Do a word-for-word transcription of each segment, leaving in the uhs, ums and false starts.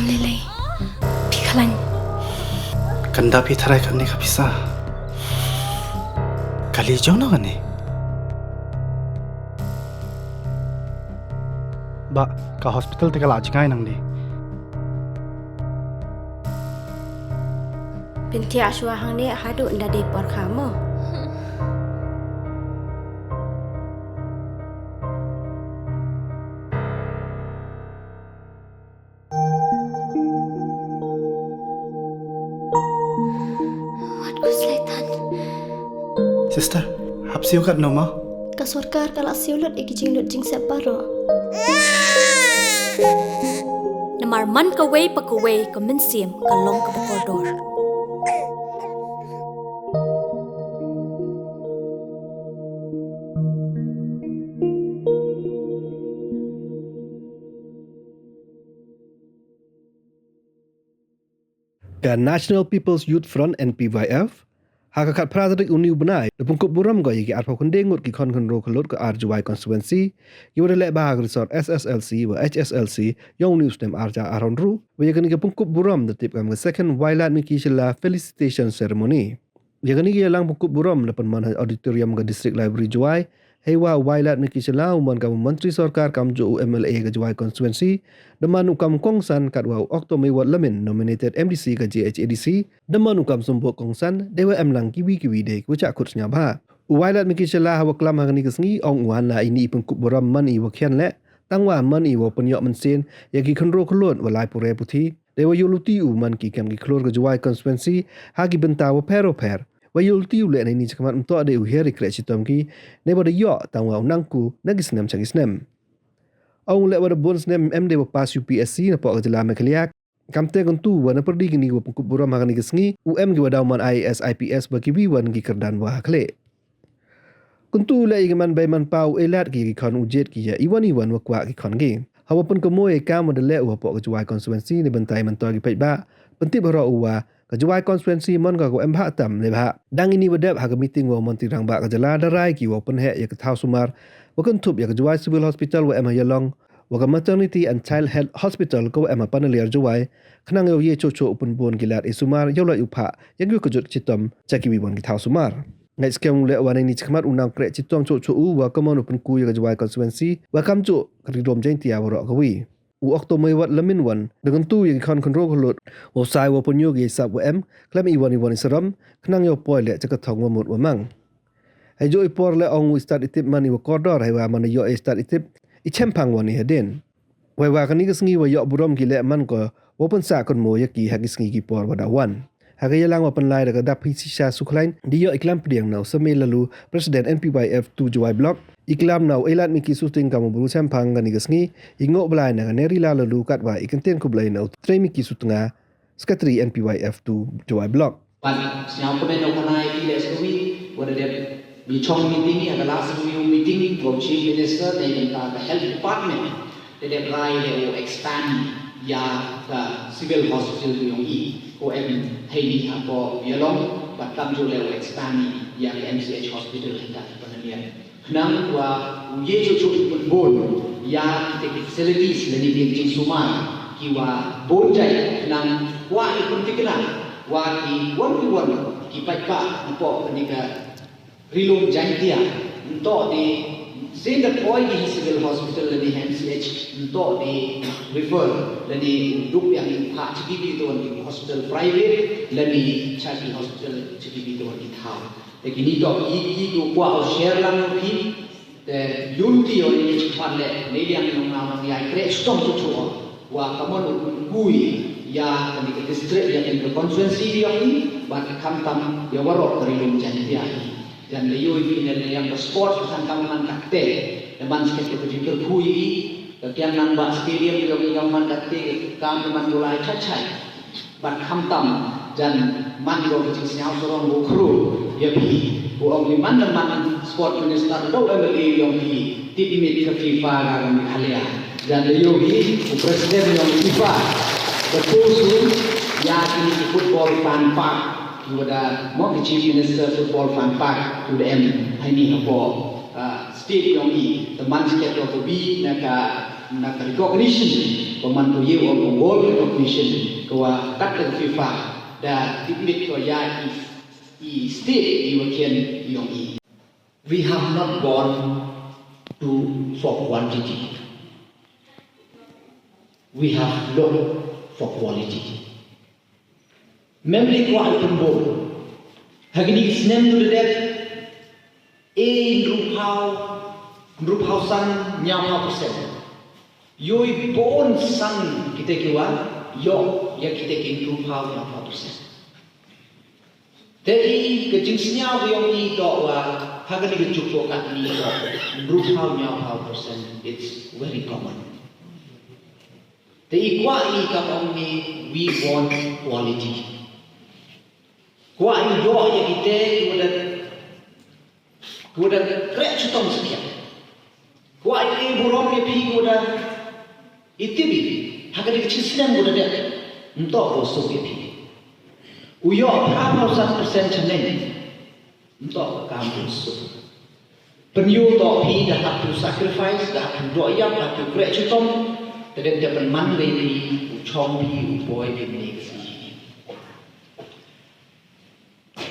Lele, phi khlañ. Kanda phi tharai kane ka pisa. Kali jong no kane. Ba, ka hospital te ka la jngai nang di. Pynthia shuwa hangne haduh nda dei por kha mo. Wat ku slaitan. Sister, hap siu kat no ma? Ka sorkar ka la siu lut i ki jinglut jingsep baroh. Namar man kawei pa kawei ka mynsiem ka long kaba kordor. Ka National People's Youth Front, N P Y F, ha ka khatphra tarik uni u bnai, da pynkup burom ko ya ki arphaw khyndai ngut ki khon khynroo khyllood ka ar Jowai constituency, ki wa da leh bha ha ka resort S S L C wa H S L C yong uni u snem ar hajar arphaw ynru, wa ya kani ka pynkup burom da tip kam ka Second Wailadmiki Shylla Felicitation Ceremony. Ya kani ka yalang pynkup burom da pynman ha auditorium ka District Library Jowai, heiwa u Wailadmiki Shylla u man kam u montri sorkar kamjooh u M L A ka Jowai constituency, da man u kam u kongsan katwa u Okto Meiwat Lamin nominated M D C ka J H A D C, da man u kam u symbud kongsan, dei wa em lang kiwi kiwi de ki wa chah khut sngap bha. U Wailadmiki Shylla ha wa klam ha kani ka sngi ong u hanla ini i pynkup burom man i wa khian leh, tangwa man i wa pynyoh mynsiem ya ki khynroo khyllood wa lai pule puthi. Dei wa yoh luti u man ki kam ki khlur ka Jowai constituency ha ki bynta wa pher wa pher. Wa yoh luti u leh na ini chakhmat ym toh dei u hiar i kreh chitom ki, ne wa da yoh tangwa u nang ku na ki snem cha ki snem. Ong u leh wa da bun snem em dei wa pass U P S C na poh ka jylla Meghalaya. Kamte kyntu wa na pyrdi kini wa pynkup burom ha kani ka sngi, u em ki wa daw man I A S, I P S wa kiwi wan ki kyrdan wa ha khlieh. Kyntu leh ya ki man bei man pa u e lad ki ya ki khon, u jied ki ya iwan iwan wa kwah ki khon ki. Ha wa pynkynmoo ya i kam wa da leh u hapoh ka Jowai constituency, neibynta i myntoi ki paidbah pyntip haroh u wa ka Jowai constituency man ka ka em bha tam, neibhah dang ini wa dep ha ka meeting wa u Montri Rangbah ka jylla da rai ki wa u pynheh ya ka thaw sumar wa kynthup ya ka Jowai Civil Hospital wa em ha Ialong, wa ka Maternity and Child Health Hospital ka wa em ha Panaliar Jowai, khnang yow ye choh choh u pynbun ki lad i sumar yow lait u phah ya ki wa kjut chitom cha kiwi wan ki thaw sumar. Ngait skhem u leh wa na ini chakhmat u nang kreh chitom choh choh u wa kammon u pynku ya ka Jowai constituency wa kamjooh ka ri lum Jaiñtia waroh kawi. U Okto Meiwat Lamin wan da kyntu ya ki khon khynroo khyllood wow sai wow pynyoo ki ya i sap wa em khlem iwan iwan i sarom, khnang yow poi leh cha ka thong wa mut wa mang. Heijooh i por leh ong u i stad i tip man i wa kordor, heiwa man i yoh i stad i tip i chemphang wan i hadien. Wei wa kani ka sngi wa yoh burom ki leh man ko wow pynsah kynmoo ya ki ha ki sngi ki por wa da wan. Ha ka yalang wa pynlai da ka Daphi Shisha Sukhlain, da yoh i klam pdiang na u Samir Laloo, President N P Y F two Jowai Block, i klam na u Eiladmiki Suting kam u bru chemphang kani ka sngi, i ngooh blai na ka Nerila Laloo katwa i kyntien khublei na u Treimiki Sutnga, Secretary N P Y F two Jowai Block. Ban sñiaw kmen o khana i phi leh sa wi, wa da dep mi chong meeting, ya ka last review meeting from Chief Minister, neibynta ka Health Department, da dep rai leh u expand ya ka Civil Hospital yong i, ko em heini hapoh Ialong, bad kamjooh leh u expand ya ka M C H Hospital heini ha Panaliar. Khnang wa u ye choh choh i pynbun ya ki facilities lane ki jingsumar ki wa bun jait, khnang wa i pyntikna wa ki wan ki wan ki paidbah hapoh kani ka ri lum Jaiñtia, ym toh de sien da poi ki ha Civil Hospital lane ha M C H, ym toh de refer lane u duk ya ki phah cha kiwi toh ki hospital private lane cha ki hospital cha kiwi toh ki thaw. Te kini toh ki, ki ko kwah u share lang o phi. Te yooluti o ini chakhmat leh, neiliang yong nga man ya i kreh chitom choh choh wa kammon u pynku ya kani ka district, ya kani ka constituency yong i, bad khamtam ya waroh ka ri lum Jaiñtia hi. Jan da yoo i phi neiliang ka sport, khamtam man katte, da man sket ka jingkyrkhu i, ka Kiang Nangbah Stadium yong i, kam man katte, kam da man u lai chait chait. Bad khamtam jan man ko ka jingsñiaw sarong wa khru ya phi. U ong i man da man sport minister, da u M L A yong phi, tip mit ka FIFA ka ka Meghalaya. Jan da yoo hi u president yong FIFA, da post u ya kini ki football fan park, ki wa da mo ki Chief Minister football fan park, ki wa da em heini hapoh, ah, state yong i, da man sket ko ka wi na ka Na ka recognition, ko man ko ye wa ko world recognition, ko wa kat ka FIFA, da tipmit ko ya i, i state i wa khian yong i. We have not born to, for quantity. We have looked for quality. Mem le kwah i pynbor. Ha kini ki snem du da dep, e ynruphaw, ynruphaw san, ynñiawphaw percent. Yow i bun san kite ki wa yoh ya kite ki ynruphaw, ynñiawphaw percent. Te i ka jingsñiaw ka yong i toh wa, ha kani ka juk ko katni toh, ynruphaw, ynñiawphaw percent, it's very common. Te i kwah i kam ong ni, we want quality. Kwah i yoh ya kite ki wa da, ki wa da kreh chitom sakhiat. Kwah i e burom ya phi ki wa da, i tip i, ha kani ka chi snem wa da dep, ym toh ko suk ya phi. U yoh phra phaw san percent chaneiñ, ym toh kam ko suk. Pynyoh toh phi da hap u sacrifice, da hap u doh yap, da hap u kreh chitom, te dep da pynman dei phi, u chong phi, u poi phi ne ka sngi.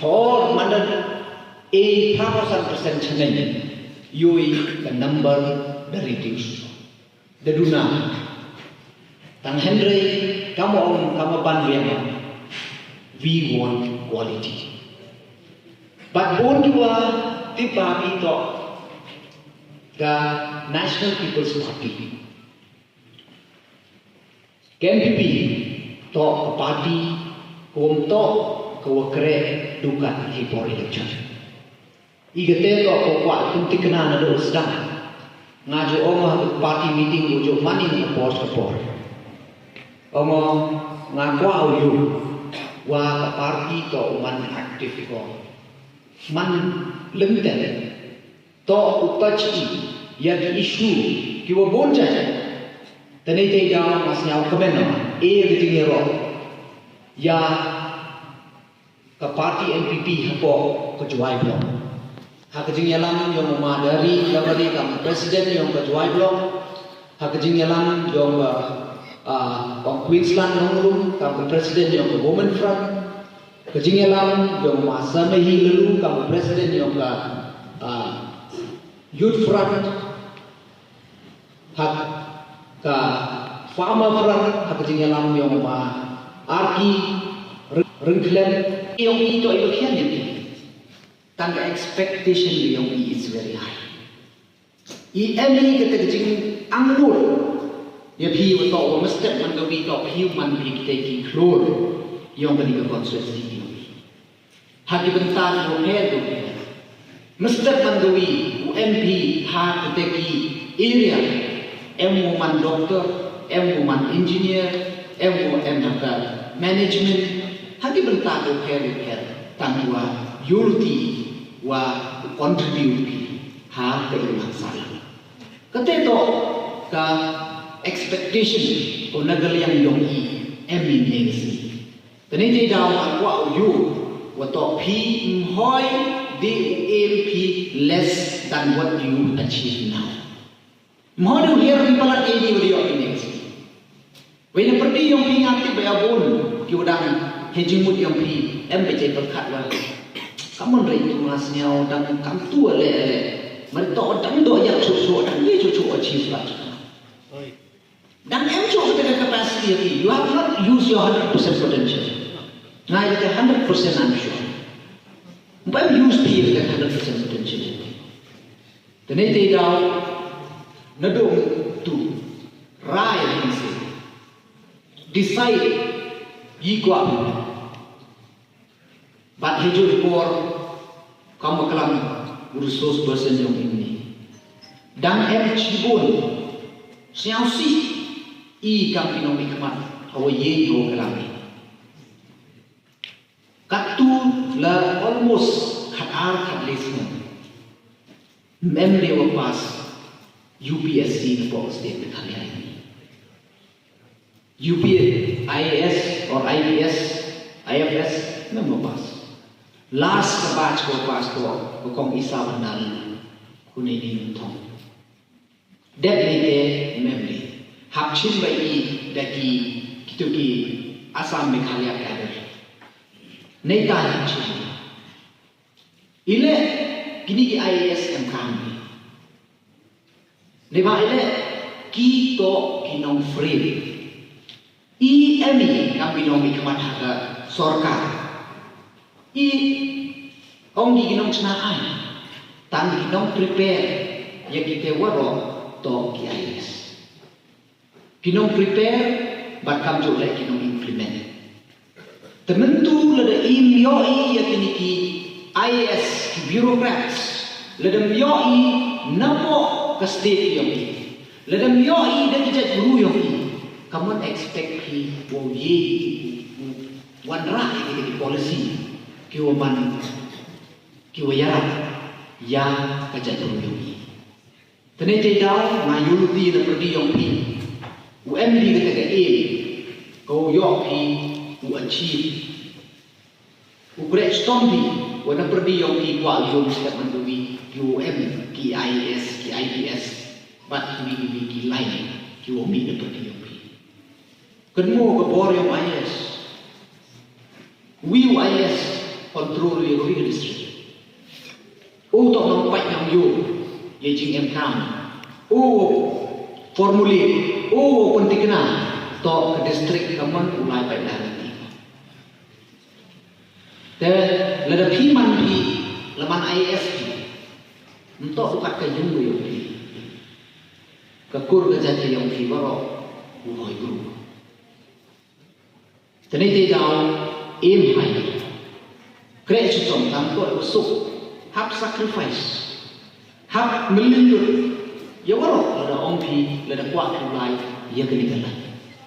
Hor man da e phra phaw san percent chaneiñ, yow i ka number da reduce, da duna. Tang hynrei kam wa ong, kam wa ban biang, we want quality. Bad bun ki wa tip ba phi toh ka National People's Party. Ka N P P toh ka party ka wa ym toh ka wa kreh dukat hei por election. I kate toh ka kwah pyntikna nadooh sdang. Nga ju ong ha ka party meeting, u ju man i na ka por ka por. Ong nga kwah u yoh wa ka party toh u man active ko. Man lynter. Toh u touch i ya ki issue ki wa bun jait. Te neitei daw nga sñiaw kmen o, e ka jingyarap ya ka party N P P hapoh ka Jowai Block. Ha ka jingyalam yong u ma Dari Labari kam president yong ka Jowai Block. Ha ka jingyalam yong ka, ah, Kong Queensland Nongrum kam president yong ka Women Front. Ka jingyalam yong ma Samahi Lalu kam president yong ka, ah, Youth Front. Ha ka Farmer Front, ha ka jingyalam yong ma Arki Ryngkhlem. Yong i toh i wa khian ya phi. Tang ka expectation yong i is very high. I em i kata ka jingangnud ya phi wa toh wa mynstep man ka wi toh phi man phi kite ki khlur yong kani ka constituency yong i. Ha ki bynta ki wa pher ki wa pher. Mynstep man ka wi u M P ha kite ki area, em wa man doctor, em wa man engineer, em wa em ha ka management, ha ki bynta ki wa pher ki wa pher, tang wa yoh luti wa contribute ki ha ka imlang sahlang. Kate toh ka expectation ko na ka liang yong i em i ne ka sngi. Te neitei daw nga kwah u yoh wa toh phi ym hoi de u aim phi less than what you achieve now. Ym hoi de u hiar phi palat e de u de yoh phi next. Wei na pyrdi yong phi nga tip ba ya bun ki wa dang he jingmut yong phi em ba jai pyrkhat wa. Kammon rei tu nga sñiaw dang kam tu ale ale. Man toh dang doh yak chuh chuh dang ye chuh chuh achieve la chuh. Dang em chuh kata ka capacity ya phi. You have not used your hundred percent potential. Nga ya kata hundred percent I'm sure. Ba em use phi ya kata hundred percent potential. Te neitei daw nadooh tu rai phi se. Decide yi kwah phi. Bad heijooh i por kam wa klam u resource person yong i ni. Dang em chibun sñiawsih i kam ki nongmihkhmat hawa ye i wa klam i. Kattu la almost khat ar khat le snem. Mem le wa pass U P S C na pok state Meghalaya ni. U P S, I A S or I P S, I F S, mem wa pass. Last ka batch ko pass ko, ko kong Isa Bandari, ko ne ni thong. Dep ni te mem ni. Hap chim ba i da ki, kitu ki Assam Meghalaya cadre. Neita hap chim. Ile, kini ki I A S em kam ni. Neibhah ile, ki toh ki nongframe. I em i kam ki nong i khmat ha ka sorkar. I ong ki ki nongchna aiñ. Tang ki nongprepare ya ki te waroh toh ki I A S. Ki nongprepare, bad kamjooh le ki nongimplement. Te mynta lada im yoh i ya kini ki I A S, ki bureaucrats, lada im yoh i napoh ka state yong i, lada im yoh i da ki jaitbru yong i, kammon expect phi wow ye i u, u wanrah i ki policy ki wa man, ki wa yarap ya ka jaitbru yong i. Te neitei daw, nga yooluti na pyrdi yong phi, u em phi kata ka aim, ka u yoh phi u achieve. U kreh chitom phi, wa na pyrdi yong phi kwah u yoh step man kawi, ki u em ki I A S, ki I P S, bad ki wi ki wi ki line, ki u mih na pyrdi yong phi. Kynmoo ka bor yong I A S. Wi u I A S control ya ka wi ka district. U toh nongpait nongyoo ya i jingemkam. U formulate, u pyntikna, toh ka district kammon u lai pait lai lynti. Te lada phi man phi, la man I A S phi, ym toh du kat ka yung ka yong phi, ka kur ka jait ka yong phi waroh u hoi bru. Te neitei daw, aim high. Kreh chitom, tang ko suk. Hap sacrifice. Hap mylliñ lut. Ya waroh, lada ong phi, lada kwah phi lai, ya kani ka lai.